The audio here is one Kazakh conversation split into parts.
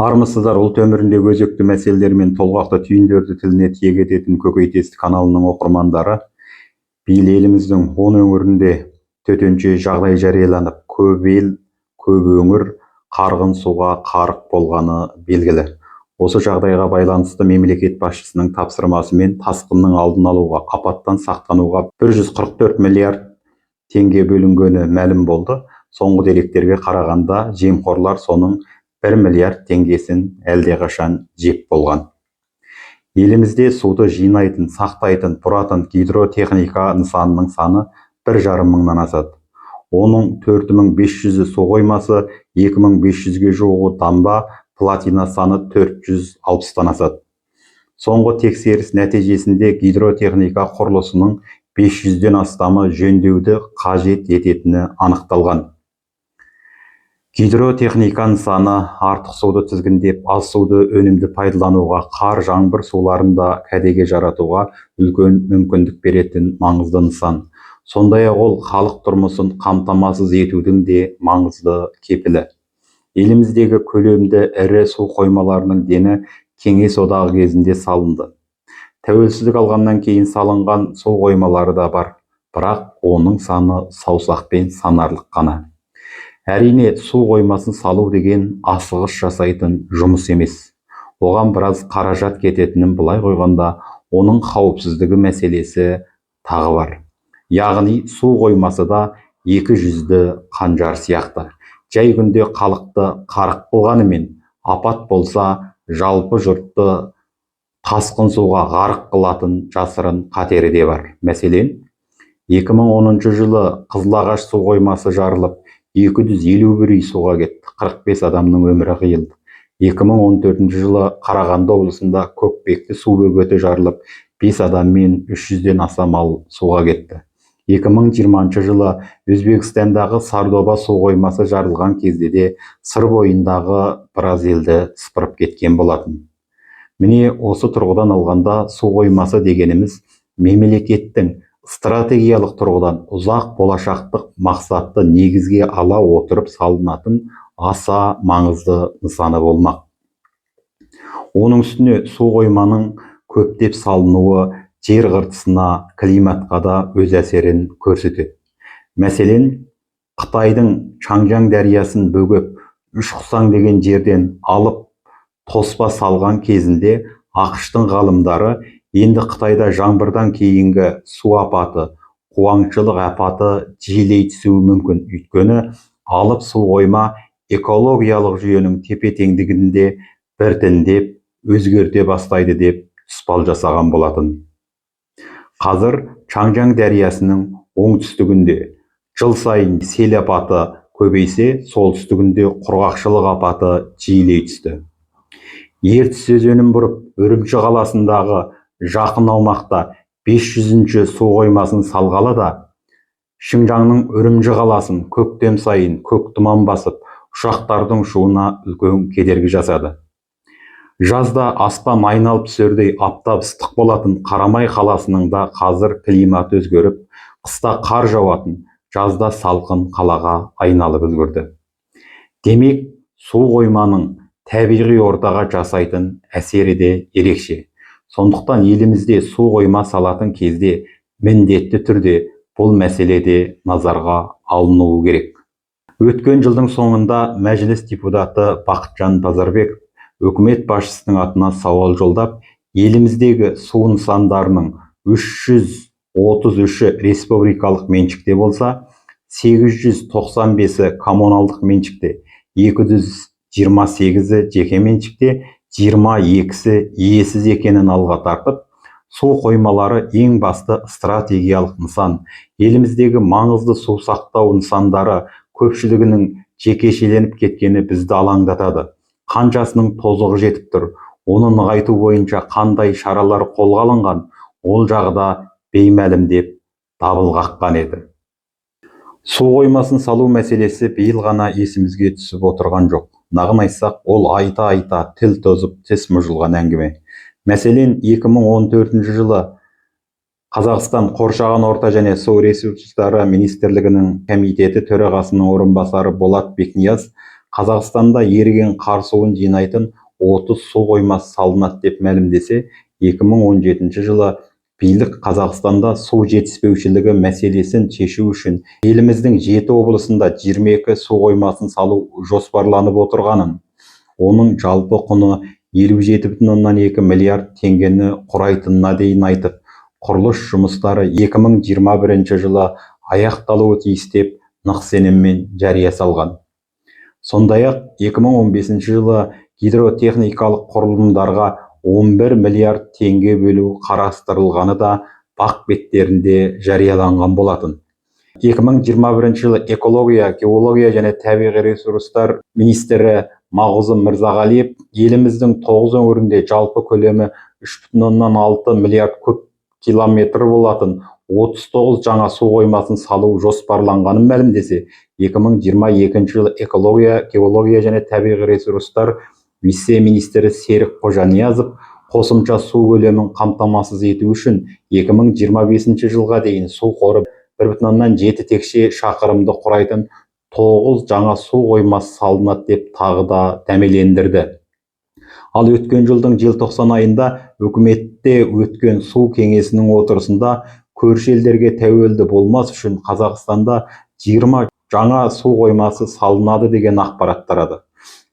Армысыздар, ұлт өміріндегі өзекті мәселелер мен толғақты түйіндерді тіліне тиек ететін Көкейтесті каналының оқырмандары! Биыл еліміздің 10 өңірінде төтенше жағдай жарияланып, көп ел, көп өңір қарғын суға қарық болғаны белгілі. Осы жағдайға байланысты мемлекет басшысының тапсырмасымен тасқынның алдын алуға, апаттан сақтануға 144 миллиард теңге бөлінгені мәлім болды. Соңғы деректерге қарағанда, жемқорлар соның 1 миллиард теңгесін әлдеқашан жеп болған. Елімізде суды жинайтын, сақтайтын, бұратын гидротехника нысанының саны 1,5 мыңнан асады. Оның 4500-і су қоймасы, 2500-ге жуығы дамба, плотина саны 460-тан асады. Соңғы тексеріс нәтижесінде гидротехника құрылысының 500-ден астамы жөндеуді қажет ететіні анықталған. Гидротехника нысаны артық суды тізгіндеп, аз суды өнімді пайдалануға, қар, жаңбыр суларын да кәдеге жаратуға үлкен мүмкіндік беретін маңызды нысан. Сондай-ақ ол халық тұрмысын қамтамасыз етудің де маңызды кепілі. Еліміздегі көлемді ірі су қоймаларының дені Кеңес Одағы кезінде салынды. Тәуелсіздік алғаннан кейін салынған су қоймалары да бар, бірақ оның саны саусақпен санарлық қана. Әрине, су қоймасын салу деген асығыс жасайтын жұмыс емес. Оған біраз қаражат кететінін былай қойғанда, оның қауіпсіздігі мәселесі тағы бар. Яғни су қоймасы да екі жүзді қанжар сияқты. Жай күнде халықты қарық қылғанымен, апат болса, жалпы жұртты тасқын суға ғарық қылатын жасырын қатері де бар. Мәселен, 2010 жылы Қызылағаш су қоймасы жарылып, 251 үй суға кетті, 45 адамның өмірі қиылды. 2014 жылы Қарағанды облысында Көкпекті су бөгеті жарылып, 5 адам мен 300-ден аса мал суға кетті. 2020 жылы Өзбекстандағы Сардоба су қоймасы жарылған кезде де Сыр бойындағы біраз елді сыпырып кеткен болатын. Міне, осы тұрғыдан алғанда, су қоймасы дегеніміз мемлекеттің стратегиялық тұрғыдан ұзақ болашақтық мақсатты негізге ала отырып салынатын аса маңызды нысаны болмақ. Оның үстіне су қойманың көптеп салынуы жер қыртысына, климатқа да өз әсерін көрсетеді. Мәселен, Қытайдың Чаңжаң дариясын бөгеп, Үшқұсан деген жерден алып тоспа салған кезінде АҚШ-тың ғалымдары енді Қытайда жаңбырдан кейінгі су апаты, қуаңшылық апаты жиілей түсуі мүмкін, өйткені алып су қойма экологиялық жүйенің тепе-теңдігін де біртіндеп өзгерте бастайды деп тұспал жасаған болатын. Қазір Чаңжаң дариясының оңтүстігінде жыл сайын сел апаты көбейсе, солтүстігінде құрғақшылық апаты жиілей түсті. Ертіс өзенін бұрып, Үрімжі қаласындағы жақын аумақта 500-ші су қоймасын салғалы да Шыңжаңның Үрімжі қаласын көктем сайын көк тұман басып, ұшақтардың ұшуына үлкен кедергі жасады. Жазда аспан айналып түсердей аптап ыстық болатын Қарамай қаласының да қазір климаты өзгеріп, қыста қар жауатын, жазда салқын қалаға айналып үлгерді. Демек, су қойманың табиғи ортаға жасайтын әсері де ерекше. Сондықтан елімізде су қойма салатын кезде міндетті түрде бұл мәселе де назарға алынуы керек. Өткен жылдың соңында Мәжіліс депутаты Бақытжан Базарбеков үкімет басшысының атына сауал жолдап, еліміздегі су нысандарының 333-і республикалық меншікте болса, 895-і коммуналдық меншікте, 228-і жеке меншікте, 22-сі иесіз екенін алға тартып, су қоймалары ең басты стратегиялық нысан, еліміздегі маңызды су сақтау нысандары көпшілігінің жекешеленіп кеткені бізді алаңдатады. Қаншасының тозығы жетіп тұр, оны нығайту бойынша қандай шаралар қолға алынған, ол жағы да беймәлім деп дабыл қаққан еді. Су қоймасын салу мәселесі биыл ғана есімізге түсіп отырған жоқ. Нағын айтсақ, ол айта-айта тіл тозып, тіс мұжылған әңгіме. Мәселен, 2014 жылы Қазақстан қоршаған орта және су ресурстары министрлігінің комитеті төрағасының орынбасары Болат Бекнияз Қазақстанда еріген қар суын жинайтын 30 су қоймасы салынады деп мәлімдесе, 2017 жылы билік Қазақстанда су жетіспеушілігі мәселесін шешу үшін еліміздің 7 облысында 22 су қоймасын салу жоспарланып отырғанын, оның жалпы құны 57,2 миллиард теңгені құрайтынына дейін айтып, құрылыс жұмыстары 2021 жылы аяқталуы тиіс деп нық сеніммен жария салған. Сондай-ақ 2015 жылы гидротехникалық құрылымдарға 11 миллиард теңге бөлу қарастырылғаны да БАҚ беттерінде жарияланған болатын. 2021 жылы экология, геология және табиғи ресурстар министрі Мағзұм Мырзағалиев еліміздің 9 өңірінде жалпы көлемі 3,6 миллиард куб километр болатын 39 жаңа су қоймасын салу жоспарланғанын мәлімдесе, 2022 жылы экология, геология және табиғи ресурстар вице-министрі Серік Қожаниязов қосымша су көлемін қамтамасыз ету үшін 2025 жылға дейін су қоры 1,7 текше шақырымды құрайтын 9 жаңа су қоймасы салынады деп тағы да дәмелендірді. Ал өткен жылдың желтоқсан айында үкіметте өткен су кеңесінің отырысында көрші елдерге тәуелді болмас үшін Қазақстанда 20 жаңа су қоймасы салынады деген ақпарат тарады.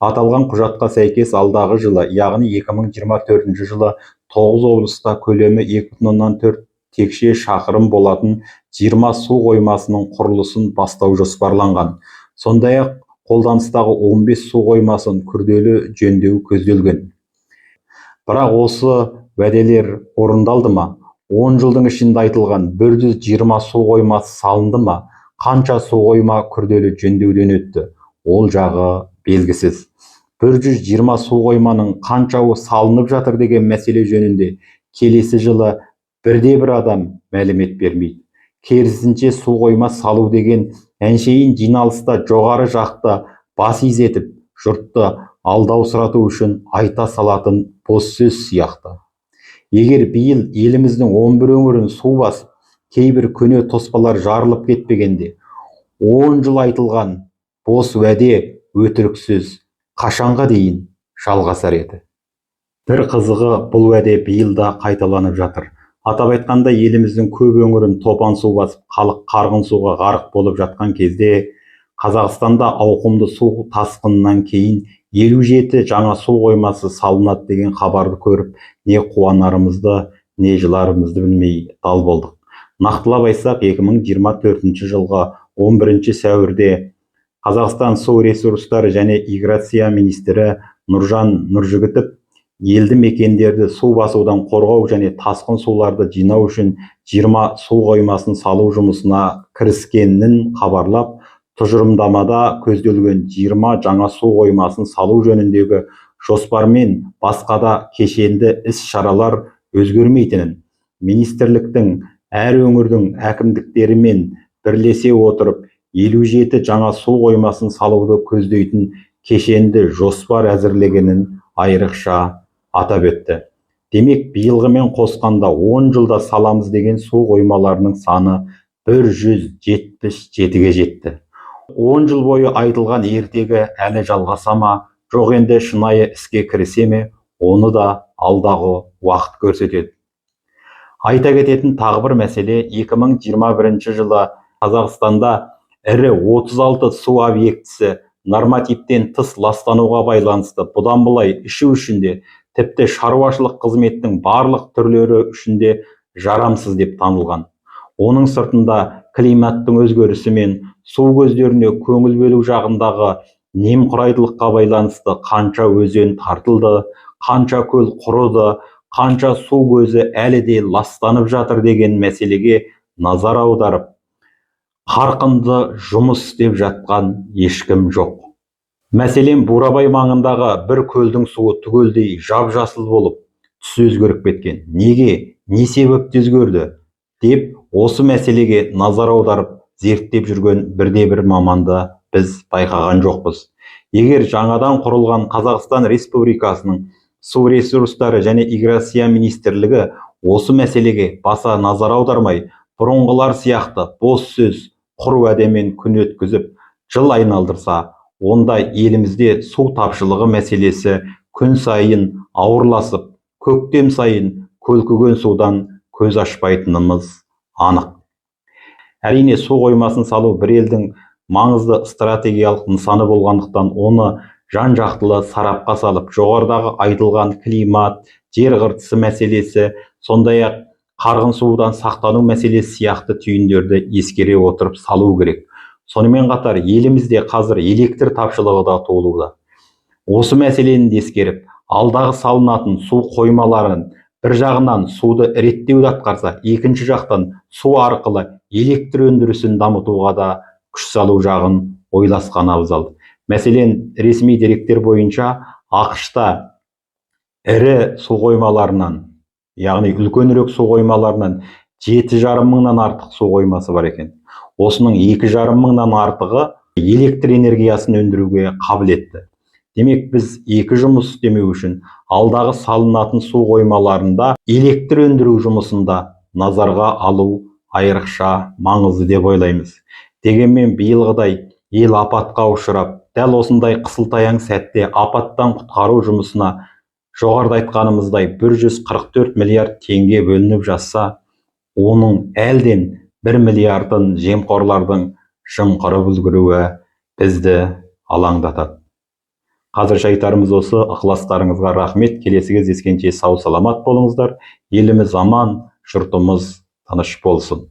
Аталған құжатқа сәйкес алдағы жылы, яғни 2024 жылы 9 облыста көлемі 2,4 текше шақырым болатын 20 су қоймасының құрылысын бастау жоспарланған. Сондай-ақ қолданыстағы 15 су қоймасын күрделі жөндеу көзделген. Бірақ осы уәделер орындалды ма? 10 жылдың ішінде айтылған 120 су қоймасы салынды ма? Қанша су қойма күрделі жөндеуден өтті? Ол жағы белгісіз. 120 су қойманың қаншауы салынып жатыр деген мәселе жөнінде келесі жылы бірде-бір адам мәлімет бермейді. Керісінше су қойма салу деген әншейін жиналыста жоғары жақты бас изетіп, жұртты алдаусырату үшін айта салатын бос сөз сияқты. Егер биыл еліміздің 11 өңірін су басып, кейбір көне тоспалар жарылып кетпегенде, 10 жыл айтылған бос уәде, өтірік сөз қашанға дейін жалғасар еді? Бір қызығы, бұл уәде биыл да қайталанып жатыр. Атап айтқанда, еліміздің көп өңірін топан су басып, халық қарғын суға ғарық болып жатқан кезде Қазақстанда ауқымды су тасқынынан кейін 57 жаңа су қоймасы салынады деген хабарды көріп, не қуанарымызды, не жыларымызды білмей дал болдық. Нақтылап айтсақ, 2024 жылғы 11 сәуірде Қазақстан су ресурстары және ирригация министрі Нұржан Нұржігітов елді мекендерді су басудан қорғау және тасқын суларды жинау үшін 20 су қоймасын салу жұмысына кіріскенін хабарлап, тұжырымдамада көзделген 20 жаңа су қоймасын салу жөніндегі жоспармен басқа да кешенді іс-шаралар өзгермейтінін, министрліктің әр өңірдің әкімдіктерімен бірлесе отырып 57 жаңа су қоймасын салуды көздейтін кешенді жоспар әзірлегенін айрықша атап өтті. Демек, биылғымен қосқанда 10 жылда саламыз деген су қоймаларының саны 177-ге жетті. 10 жыл бойы айтылған ертегі әлі жалғаса ма, жоқ енді шынайы іске кірісе ме, оны да алдағы уақыт көрсетеді. Айта кететін тағы бір мәселе, 2021 жылы Қазақстанда ірі 36 су объектісі нормативтен тыс ластануға байланысты бұдан былай ішу үшін де, тіпті шаруашылық қызметтің барлық түрлері үшін де жарамсыз деп танылған. Оның сыртында климаттың өзгерісі мен су көздеріне көңіл бөлу жағындағы немқұрайдылыққа байланысты қанша өзен тартылды, қанша көл құрыды, қанша су көзі әлі де ластанып жатыр деген мәселеге назар аударып, қарқынды жұмыс істеп жатқан ешкім жоқ. Мәселен, Бурабай маңындағы бір көлдің суы түгелдей жап-жасыл болып, түсі өзгеріп кеткен. Неге, не себепті өзгерді деп осы мәселеге назар аударып зерттеп жүрген бірде-бір маманды біз байқаған жоқпыз. Егер жаңадан құрылған Қазақстан Республикасының су ресурстары және ирригация министрлігі осы мәселеге баса назар аудармай, бұрынғылар сияқты бос сөз, құр уәдемен күн өткізіп, жыл айналдырса, Онда елімізде су тапшылығы мәселесі күн сайын ауырласып, көктем сайын көлкіген судан көз ашпайтынымыз анық. Әрине, су қоймасын салу бір елдің маңызды стратегиялық нысаны болғандықтан, оны жан-жақтылы сарапқа салып, жоғарыдағы айтылған климат, жер қыртысы мәселесі, сондай-ақ қарғын судан сақтану мәселесі сияқты түйіндерді ескере отырып салу керек. Сонымен қатар елімізде қазір электр тапшылығы да туылуда. Осы мәселені де ескеріп, алдағы салынатын су қоймаларын бір жағынан суды реттеуді атқарса, екінші жақтан су арқылы электр өндірісін дамытуға да күш салу жағын ойласқан абзал. Мәселен, ресми деректер бойынша АҚШ-та ірі су қоймаларынан, яғни үлкенірек су қоймаларынан 7,5 мыңнан артық су қоймасы бар екен. Осының 2,5 мыңнан артығы электр энергиясын өндіруге қабілетті. Демек, біз екі жұмыс істемеу үшін алдағы салынатын су қоймаларында электр өндіру жұмысын да назарға алу айрықша маңызды деп ойлаймыз. Дегенмен биылғыдай ел апатқа ұшырап, дәл осындай қысылтаяң сәтте апаттан құтқару жұмысына жоғарыда айтқанымыздай 144 миллиард теңге бөлініп жатса, оның әлден 1 миллиардын жемқорлардың жымқырып үлгеруі бізді алаңдатады. Қазірше айтарымыз осы. Ықыластарыңызға рахмет. Келесі кездескенше сау саламат болыңыздар. Еліміз аман, жұртымыз тыныш болсын.